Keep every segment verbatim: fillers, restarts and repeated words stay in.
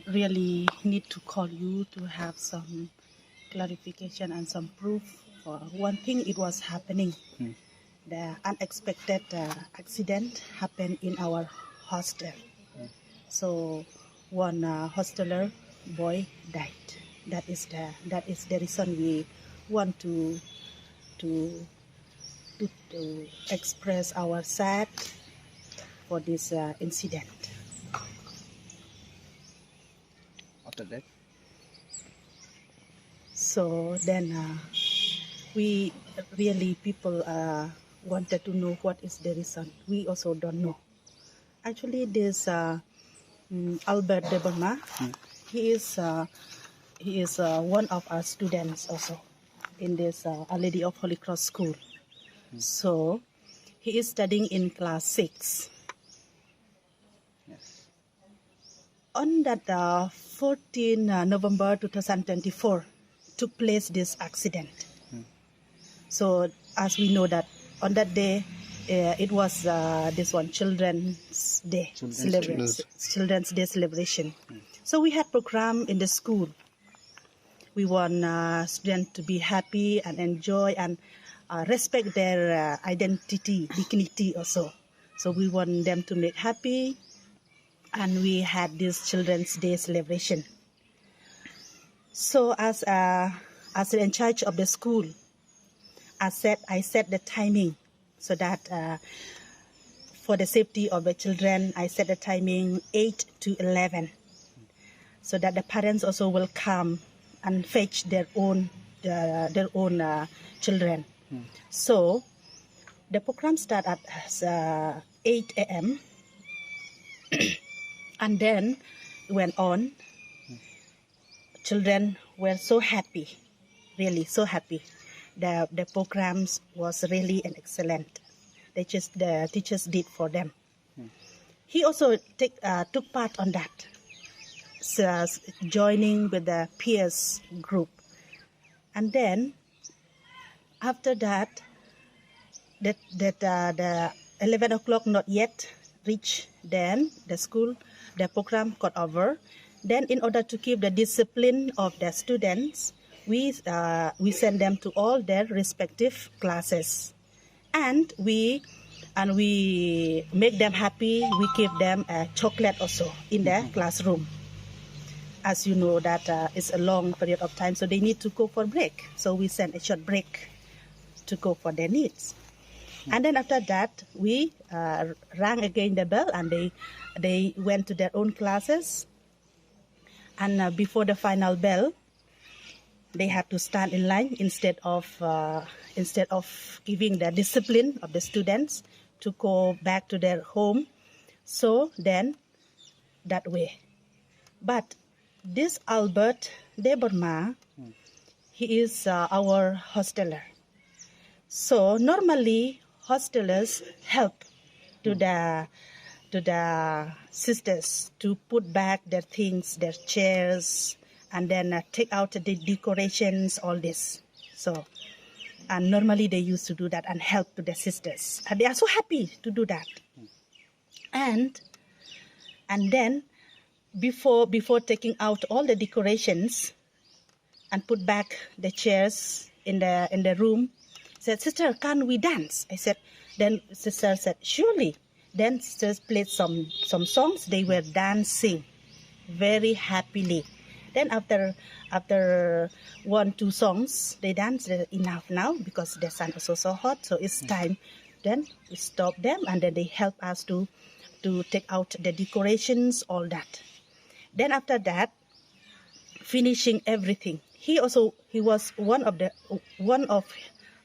Really need to call you to have some clarification and some proof. For one thing, it was happening. Hmm. The unexpected uh, accident happened in our hostel. Hmm. So one uh, hosteler boy died. That is the that is the reason we want to to to, to express our sad for this uh, incident. After that? So then uh, we really people uh, wanted to know what is the reason. We also don't know. Actually, this uh, mm, Albert Debbarma, he is uh, he is uh, one of our students also in this uh, Our Lady of Holy Cross School. So he is studying in class six. Yes. On that uh, fourteen uh, November two thousand twenty-four took place this accident. So as we know that on that day, uh, it was uh, this one Children's Day Children's celebra- Day. Children's Day celebration. So we had program in the school. We want uh, students to be happy and enjoy and uh, respect their uh, identity, dignity also. So we want them to make happy, and we had this Children's Day celebration. So as uh, as in charge of the school, I set I set the timing so that uh, for the safety of the children, I set the timing eight to eleven, so that the parents also will come and fetch their own uh, their own uh, children. So the program start at uh, eight a m and then went on. Children were so happy, really so happy. The the programs was really an excellent. They just the teachers did for them. He also take uh, took part on that, so, joining with the peers group, and then after that, that that uh, the eleven o'clock not yet reached. Then the school, the program got over. Then in order to keep the discipline of the students, we uh, we send them to all their respective classes, and we and we make them happy. We give them a chocolate also in the classroom. As you know that uh, it's a long period of time, so they need to go for break. So we send a short break to go for their needs. And then after that, we uh, rang again the bell, and they they went to their own classes. And uh, before the final bell, they had to stand in line instead of uh, instead of giving the discipline of the students to go back to their home. So then that way. But this Albert Debbarma, he is uh, our hosteler. So normally hostelers help to the to the sisters to put back their things, their chairs, and then uh, take out the decorations, all this. So, and normally they used to do that and help to the sisters, and they are so happy to do that. And and then before before taking out all the decorations and put back the chairs in the in the room, said, "Sister, can we dance?" I said. Then sister said, "Surely." Then sisters played some some songs. They were dancing very happily. Then after after one two songs, they danced. Uh, enough now because the sun is also so hot, so it's time. Then we stop them, and then they help us to to take out the decorations, all that. Then after that, finishing everything. He also he was one of the one of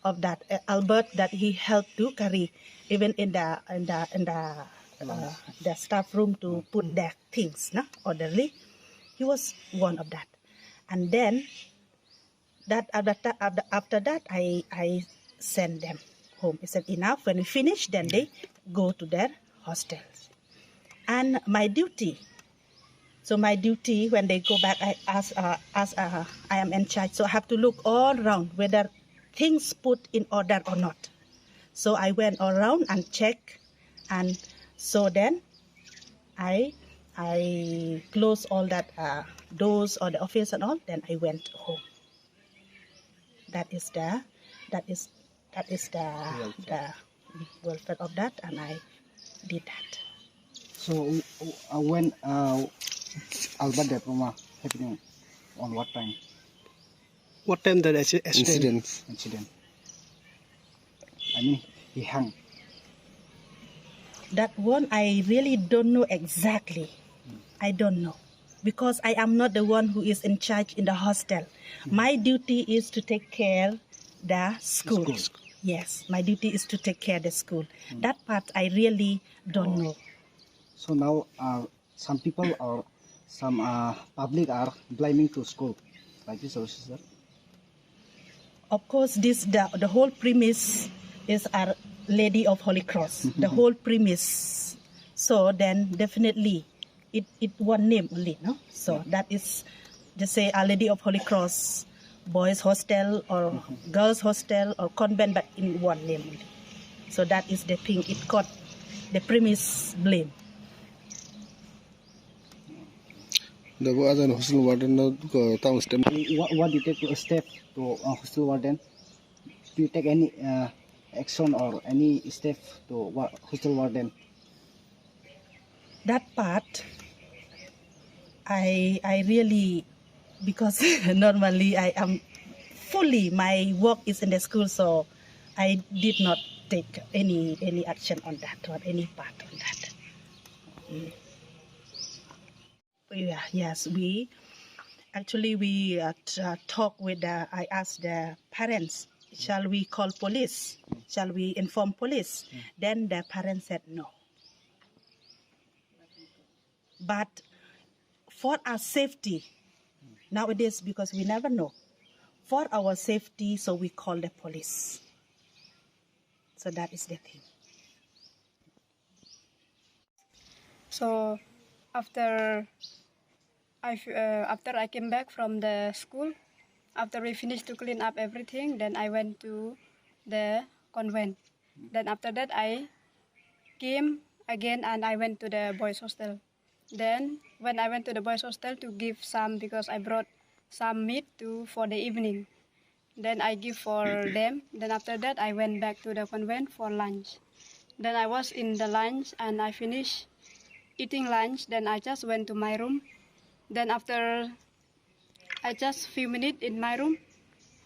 of that uh, Albert that he helped to carry even in the in the in the uh, the staff room to put their things, no, orderly. He was one of that. And then that after, after, after that I I send them home. Is that enough? When we finish, then they go to their hostels. And my duty, so my duty when they go back, I ask uh, ask uh, I am in charge, so I have to look all around whether things put in order or not. So I went all around and check, and so then I I close all that uh, doors or the office and all. Then I went home. That is the that is that is the the welfare of that, and I did that. So uh, when uh, Albert Diploma happening on what time? What time the accident? Incident. I mean, he hung. That one I really don't know exactly. I don't know because I am not the one who is in charge in the hostel. My duty is to take care the school. Yes, my duty is to take care the school. That part I really don't know. So now uh, some people or some uh, public are blaming to school, like this, officer. Of course, this the, the whole premise is Our Lady of Holy Cross. The whole premise. So then definitely it, it one name only, no? So that is just say Our Lady of Holy Cross, boys hostel or girls hostel or convent, but in one name only. So that is the thing. It got the premise blame. Dabo ajan hostel warden no tang step. What, what do you take to step to uh, hostel warden? Do you take any uh, action or any step to wa- hostel warden? That part, I I really, because normally I am fully, my work is in the school, so I did not take any any action on that or any part on that. Mm. Yeah, yes, we actually we uh, t- uh, talk with the. I asked the parents, shall we call police? Shall we inform police? Then the parents said no. But for our safety, nowadays, because we never know, for our safety, so we call the police. So that is the thing. So after I f- uh, after I came back from the school, after we finished to clean up everything, then I went to the convent. Then after that I came again and I went to the boys' hostel. Then when I went to the boys' hostel to give some, because I brought some meat to for the evening. Then I give for them. Then after that I went back to the convent for lunch. Then I was in the lunch and I finished eating lunch. Then I just went to my room. Then after I just few minutes in my room,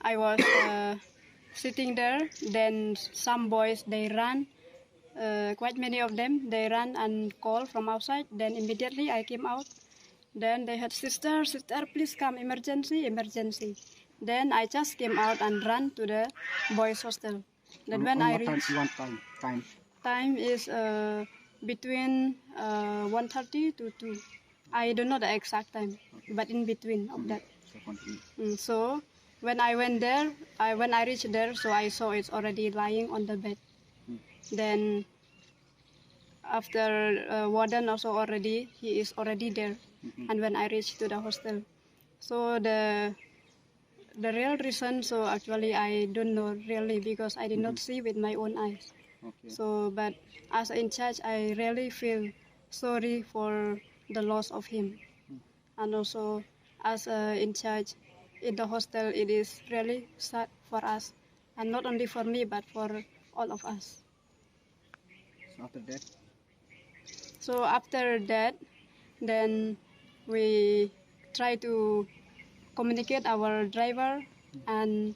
I was uh, sitting there. Then some boys, they ran. Uh, quite many of them, they ran and call from outside. Then immediately I came out. Then they had, "Sister, sister, please come, emergency, emergency." Then I just came out and ran to the boys' hostel. Then when I What time? reached, One time. Time. Time is uh, between uh, one thirty to two. I don't know the exact time, but in between of that. Second. Mm, so when I went there, I when I reached there, so I saw it's already lying on the bed. Then after uh, warden also already, he is already there. And when I reached to the hostel, so the the real reason, so actually I don't know really because I did not see with my own eyes. Okay. So, but as in charge, I really feel sorry for the loss of him. And also, as uh, in charge in the hostel, it is really sad for us, and not only for me, but for all of us. So after that, So after that, then we try to communicate our driver, and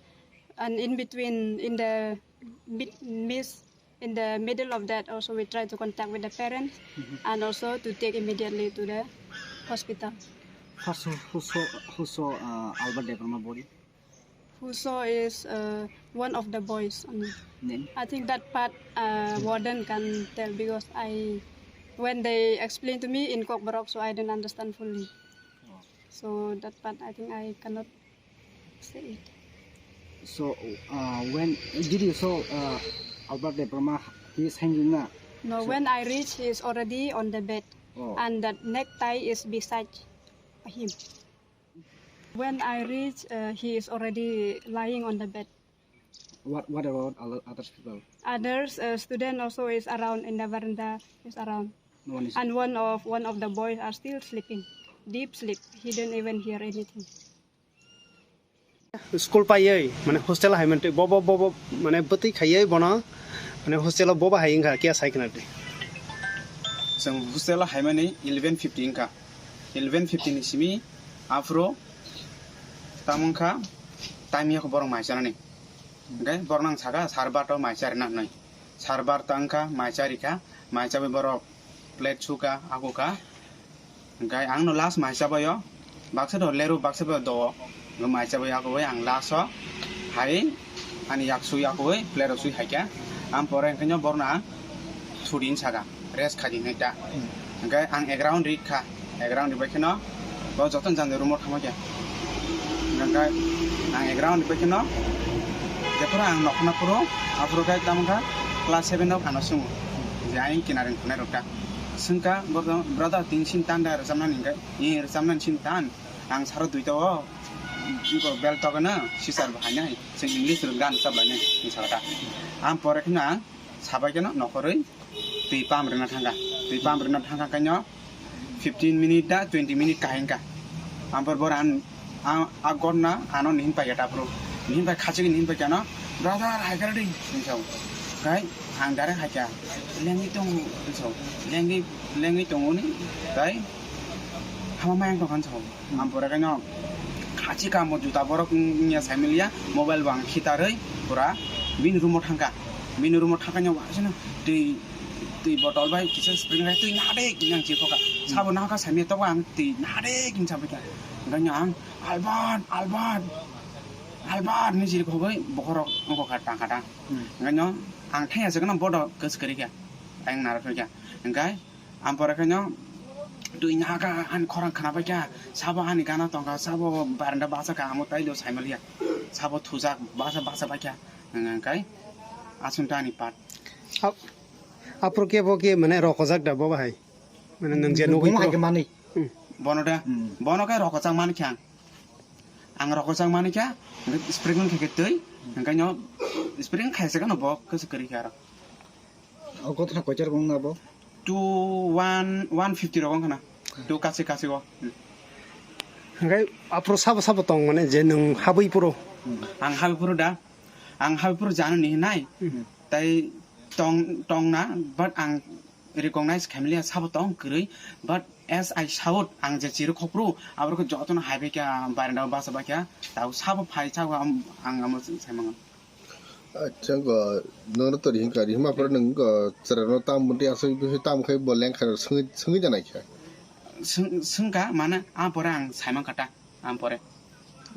and in between, in the mid- midst, in the middle of that, also we try to contact with the parents and also to take immediately to the hospital. First, who, who saw, who saw uh, Albert Debbarma body? Who saw is uh, one of the boys only. Name? I think that part uh, warden can tell because I, when they explained to me in Kokborok, so I don't understand fully. So that part I think I cannot say it. So uh, when did you saw uh, Albert Debbarma? He is hanging na. No, when I reach, he is already on the bed, Oh. And that necktie is beside him. When I reach, uh, he is already lying on the bed. What what about other other people? Others uh, student also is around in the veranda, is around. And one of, one of the boys are still sleeping, deep sleep. He don't even hear anything. School paiwi, mane, hostel hai mantwi, bo, bo, bo, bo, mane, bwtwi khaiwi bono, mane, hostel o boba hai wngkha, khe sai khna di. Chwng hostel o haimani eleven fifty wngkha. Eleven fifty ni simi aphuru tamo wngkha, time yakho borok mai chanani. Hwnkhe borok nang saka, sar barta o mai charina hinwi. Sar barta wngkha, mai charikha, mai chawi borok plate suka, akukha. Hwnkhe ang no last mai chabaio, baksa do leru, baksa bo do, bo mai chabaio, akoi ang last o hai ani yak sui, akoi plate rok sui haikha. Ang pore hwnkhe no borno ang sudin saka, rest khaidi hinwi ta. Hwnkhe ang ek round rikha, ek round ribai kheno bo jotono jani room o thangma khe. Hwnkhe ang ek round ribai kheno jephuru ang nokhna phuru, aphuru khe tamo kha class seven rok ano swngo je ayang kinareng thunai rok ta. Swngkha, "Brother, brother, tini sini tan da rwchapnani?" Hwnkhe, "Ee, rwchapnani sini tan. Ang saro duita o, iko bell tokeno, sisar bo hainai. Chwng English rok gan rwchap lainai," hinwi sakha ta. Ang pore kheno ang sabai kheno nokhorwi twi pump rwna thangkha. Twi pump rwna thangkha khaino fifteen minute da twenty minute kahai wngkha. Ang pore boro ang, ang, a gotna ano nihin paikha ta phuru. Nihin pai khachigwi nihin paikha no, "Brother, hai khe rwdi," hinwi sao. Khai ang direct haikha, "Lengwi tongo," hinwi sao. Lengwi, lengwi tongo ni, tai hama mayang tongkha hinwi sao. Ang pore khaino khachi kamo juta borok wngya saimiliya, mobile bo ang khitarwi pura bini room o thangkha. Bini room o thangkha no asino twi, twi bottle bai kisa spring rai twi nadik hinwi ang chirikha. Sabo nahakha saimiliya tobo ang twi nadik hinwi sabaikha. Hwnkhe ang, "Albert, Albert, Albert," hinwi chirikhogwi bokhorok wngkha tangkha ta. Hwnkhe no ang thangya se kheno bodo kwchwk kwrwikha. Ayang narwk kha. Hwnkhe ang pore khaino twi nahakha ani khorang khnabaikha, sabo ani gana tongkha, sabo barenda bachakha, amo tailo saimaliya, sabo thujak basa basa baikha, hwnkhe aswk ta ani part. Ap-, aphuru khe bo khe mane rokojak da bo bahai? Mane nwng je nugwi Buma hai khe manwi. Hmm. Bono da, Hmm. Bono khe rokojak mankha ang. Ang rokojak mankha, spring khe khe twi, hwnkhe no spring khaisa kheno bo kwchwk kwrwikha aro. O gotna koichar wng na bo? Two one, one fifty rok wng khna. Two kasi kasi o. Hwnkhe aphuru sabo sabo tong mane je nwng habwi phuru? Ang habwi phuru da. Ang habwi phuru jano ni hinai. Hmm. Tai tong, tong na, but ang recognize khaimaliya sabo tong kwrwi, but as I shout, ang je chirwi khopru, aborok jotono haibai kha, barenda o basa bai kha, tao sabo phai sabo ang, ang amo sai mano. Acha, go, nono tori hinka ri hima pore nung go, chwrano tam bunti aswk bisi tam khai bo leng khai sungwi, sungwi janai kha. Sung-, sungka, mane, a pore ang saimang kata, a pore.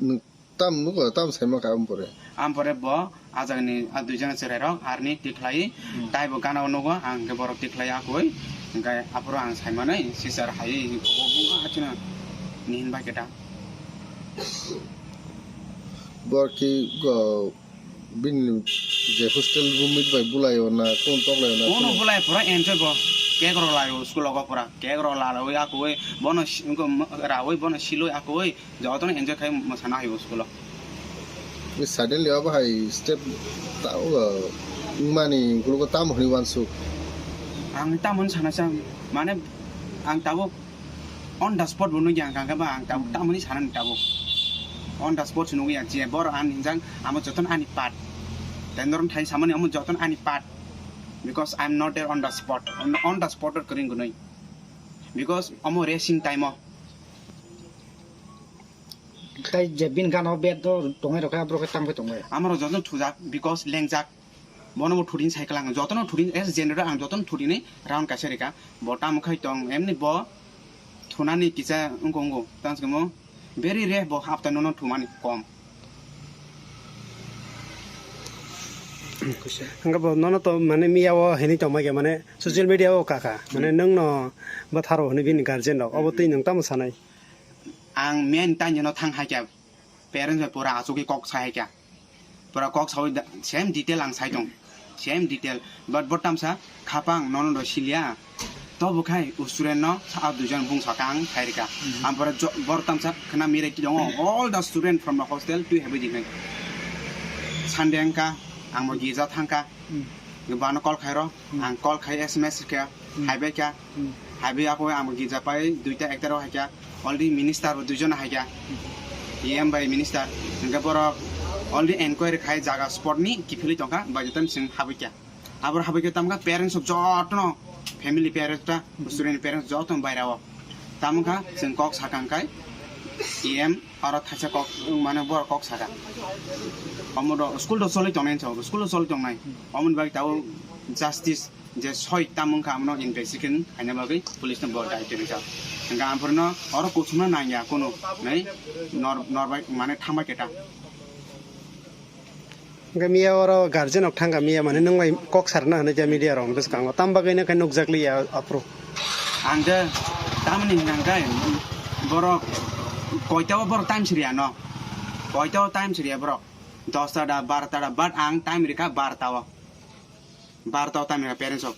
Nung tam nugo, tam saimang ka, a pore. A pore bo, a jagani, a dui jana chwrai rok, arni tikhlai, Hmm. Tai bo gana o nugo, ang ke borok tikhlai akoi, hingkai a pore ang saimanai, sisar hai, bo, bo, a chuna, nihin bai keta. Bo ki go, Bini je hostel roommate bai bulaio na, kung tok laio na, Kuno kung- bulai pura enjoy bo. Cake rok laio school o pura. Cake rok lawi akoi bono si-, wngkha rawi bono siloi akoi jotono enjoy khai mwsana haio school o. Bini suddenly abo hai step ta, uh, wngmani ulo tamo hwnwi uansuk. Ang tamo hwnwi sana sa mane ang tabuk On the spot bo nugya ang kangkhe ba ang tabuk, hmm, tamoni sana ni tabuk. On the spot se nugya je bor ani hinjang amo joton ani part. Tendor thai samani amo joton ani part. Because I am not there on the spot. On, on the spot or kering gunoi. Because amo racing time o. Tai je bin gana o bet do tongai rokha abro khe tam khe tongai. Amaro joton thujak because lengjak. Bono bo thudin cycle ang jotono thudin as generator ang jotono thudinwi round kaisa rika. Bo tamo khai tong emni bo thunani kisa wngko wngko tang samo very rare bo hapta nono thumani kom. Hingke bo nono to mane miya o hini tong mai mane social media o kaka mane nwng no batharo hini bini guardian rok obo twi nwng tamo sanai. Ang main tanjino thang hai kya. Parents bai pura achugwi kok sai hai kya. Pura kok sawi da, same detail ang sai tong. Same detail. But bor tamsa khapang nono do silia. To bo khai student no sa a duijon bung saka ang khai rika. Mhm. Ang pura jo-, bor tamsa khna mirek tongo. All the student from the hostel twi hebai di khai. Sunday angka, ang mo girja thangka. Hmm. Bano call khairo, ang call khai S M S khe, haibai kha, haibai ako ang girja pai duita ekta rok haikha, already minister bo duijon haikha, E M bai minister, hingke borok already enquiry khai jaga spot ni kiphilwi tongkha, bai joto sing habikha. Abor habikha tamkha parents of jotono, family parents ta, student parents jotono bairao. Tamkha sing kok sakang kai, E M aro thaisa kok, mane borok kok saka. Omo do school do choli tongnai, school do choli tongnai. Omoni bagwi tabo justice je soi tamo wngkha, amno investigation khaina bagwi police no bo daitwi rijak. Hingkha amphurno oro kuchukna nangya kunu, nei nor-, norbai mane thangbai keta. Hingkha miya oro guardian rok thangkha, miya mane nwng bai kok sarna hinui ja media rok bwskango, tam bagwi nw khe nukjakliya aphuru. Ang de tamni hwnka hwnkhe borok koita o borok time siriya no, koita o time siriya borok, dosta da, barota da, but ang time rikha barota o. Barota o tamni parents rok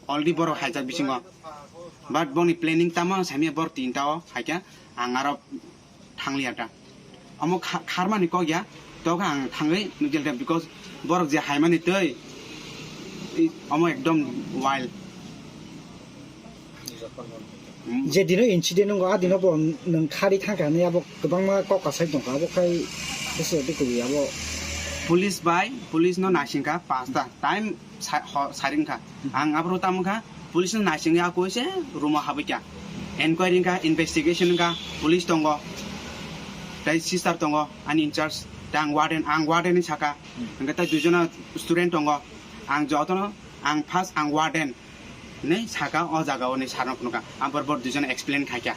already borok haijak bisingo, but boni planning tamo saimya borok tinta o haikhe ang aro thangliya ta. Omo kha-, kharmani kok ya, tokhe ang thangwi nukjal ta, because borok je haimani twi, i, omo ekdom wild. Hmm. Je dino incident wngo, a dino bo nwng khari thangkha hinwi abo kwbangma kok kasai tongkha, abo khai bwswk twi kwrwi abo. Police bai, police no naisingkha pasta time sa-, ho-, siren kha. Ang aphuru tamo kha, police no naisingwi ako se room o habwi kha. Enquiry wngkha, investigation wngkha, police tongo, tei sister tongo, ani in charge, tei ang warden, ang warden ni saka, hingke tei duijono student tongo, ang jotono, ang first ang warden. Hinwi saka o jaga o hinwi sir no phunukha. Ang borok, borok duijon explain khaikha.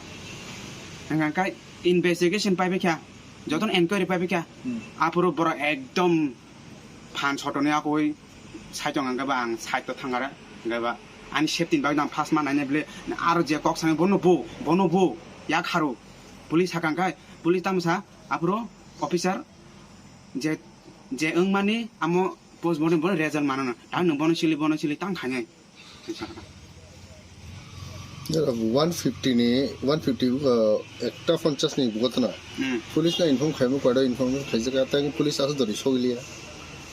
Hingkha khe investigation paibaikha, jotono enquiry paibaikha. Hmm. Aphuru borok ekdom phan sotoni akoi side o hingkha ba ang side o thangare. Hingkha ba ani safety ni bagwi ang first ma naina bile aro je kok sanai bono bo, bono bo yak haro. Police sakha khe, police tamo sa aphuru officer je, je wngmani amo postmortem bono result mano na. Tang nwng bono sili, bono sili tang khainai. One fifty ni, one fifty, uh, ekta ponchas ni bugot na. Hmm. Police na inform khaimo kwado inform khaijak, tang police aswk dori sogiliya.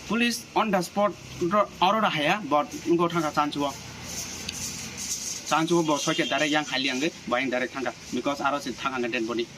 Police on the spot ro-, oro da haya, but ngo thangkha chanchuo. Chanchuo bo soike direct yang khali angge, bo yang direct thangkha, because aro se thang angge dead body.